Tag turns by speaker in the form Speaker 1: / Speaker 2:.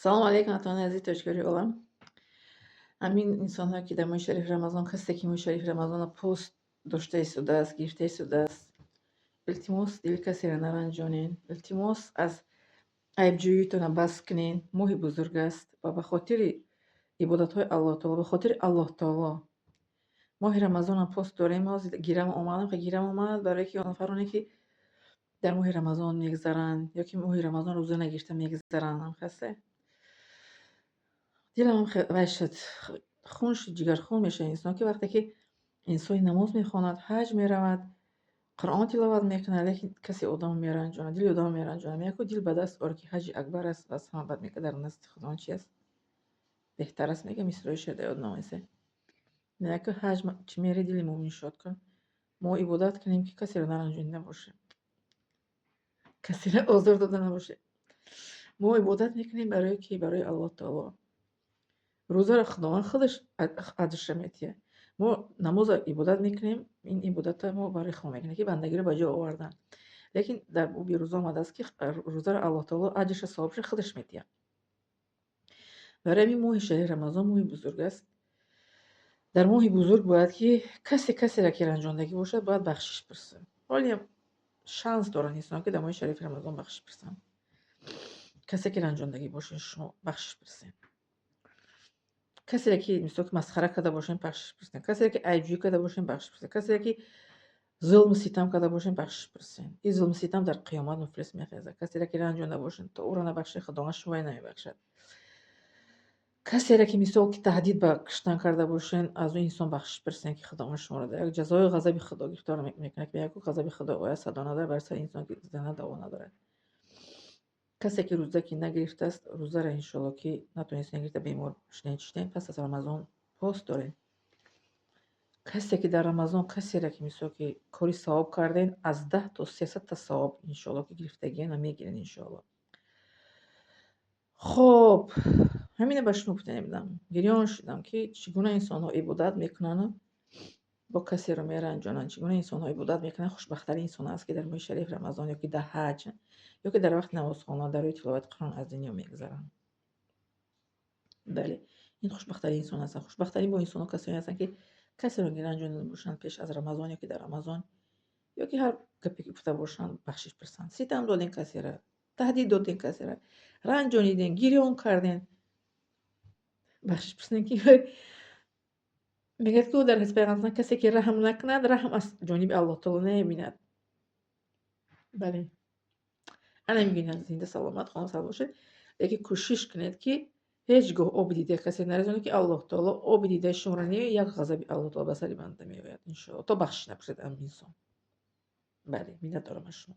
Speaker 1: Салому алейкум, ҳамватанони азизи тоҷикори олам. Ҳамин инсонҳое, ки дар моҳи шарифи Рамазон, касе, ки моҳи шарифи Рамазонро пост дошта истодааст, гирифта истодааст, илтимос, дили касеро наранҷонед. Илтимос, аз айбҷӯитона бас кунед. Моҳи бузург аст ва ба хотири ибодатҳои Аллоҳ таоло, ба хотири Аллоҳ таоло моҳи Рамазонам пост дорем. Ҳозир гирам омадам, гирам омад, барое ки нафароне, ки дар моҳи Рамазон мегзаранд ё ки моҳи Рамазон рӯза нагирифта мегзаранд, ҳам дилам вай шуд, хун шуд, ҷигархун мешавад инсон, ки вақте ки инсони намоз мехонад, ҳаҷ меравад, Қуръон тиловат мекунад, лекин касе одамро меранҷонад, дили одамро меранҷонад. Мегӯяд, дил ба даст ор, ки ҳаҷи акбар аст ва аз ҳама бад, мегӯяд, дар назди Худованд чи аст? Беҳтар аст, мегӯяд, мисрои шеър дар ёд наомасе. Мегӯяд, ки ҳаҷ чӣ мерӣ, дили мӯмин шод кун. Мо ибодат кунем, ки касеро наранҷонида бошем, касеро озор дода набошем. Мо ибодат мекунем барое ки барои Аллоҳ таоло. Рӯзаро Худованд худаш аҷрша метиҳад. Мо намозро ибодат мекунем, ин ибодатро мо барои худо мекунем, ки бандагиро ба ҷо овардан. Лекин дар боби рӯза омадааст, ки рӯзаро Аллоҳ таоло аҷрша, савобша худаш метиҳад. Барои ҳамин моҳи шарифи Рамазон моҳи бузург аст. Дар моҳи бузург бояд, ки касе касеро ки ранҷондагӣ бошад, бояд бахшиш пурсад. Ҳолиам шанс доранд инсон, ки дар моҳи шарифи Рамазон бахшиш пурсанд. Касе ки ранҷондагӣ бошед, шумо бахшиш пурсед. Касере ки, мисол, ки масхара карда бошем, бахшиш пурсем. Касере ки айбҷӯӣ карда бошем, бахшиш пурсем. Касере ки зулму ситам карда бошем, бахшиш пурсем. Ин зулму ситам дар қиёмат муфлис мехезад. Касере ки ранҷонда бошем, то ӯро набахшед, Худованд шуморо намебахшад. Касере ки, мисол, ки таҳдид ба куштан карда бошен, аз ӯ инсон бахшиш пурсем, ки Худованд шуморо дар як ҷазои ғазаби Худо гирифтор мекунад, ки мегӯяд, ғазаби Худо ояд, садо надорад, бар сари инсон ки зана даво надорад. Касе ки рӯза ки нагирифтааст, рӯзаро, иншоалло, ки натонистем гирифта, бемор шудем, чиштем, пас аз Рамазон пост дорем. Касе ки дар Рамазон касеро ки, мисол, ки кори савоб кардем, аз 10 то 300-та савоб, иншоалло, ки гирифтагиен ва мегирен, иншоалло. Хоб, ҳамина ба шумо гуфта будам. Гирён шудам, ки чӣ гуна инсонҳо ибодат мекунанду бо касеро меранҷонанд, чӣ гуна инсонҳо ибодат мекунанд. Хушбахттарин инсон аст, ки дар моҳи шарифи Рамазон ё ки дар ҳаҷ, ё ки дар вақти намозхона дар рӯи тиловати Қуръон аз дунё мегузаранд. Бале, ин хушбахттарин инсон ҳастанд. Хушбахттарин бо инсонҳо касоне ҳастанд, ки касеро ки ранҷонида бошанд пеш аз Рамазон ё ки дар Рамазон, ё ки ҳар гапе ки гуфта бошанд, бахшиш пурсанд. Ситам додем касеро, таҳдид додем касеро, ранҷонидем, гирён кардем, бахшиш пурсем, ки мегӯяд, ки дар ҳадиси пайғамбар: касе ки раҳм накунад, раҳм аз ҷониби Аллоҳ таоло намебинад. Бале, ана мебинад. Зинда, саломат, хонасар бошед, лекин кӯшиш кунед, ки ҳеҷ гоҳ оби дидаи касе нарезонед, ки Аллоҳ таоло оби дидаи шуморо не, як ғазаби Аллоҳ таоло ба сари банда меояд, иншоалло, то бахшиш напурсед ам инсон. Бале, миннатдорам аз шумо.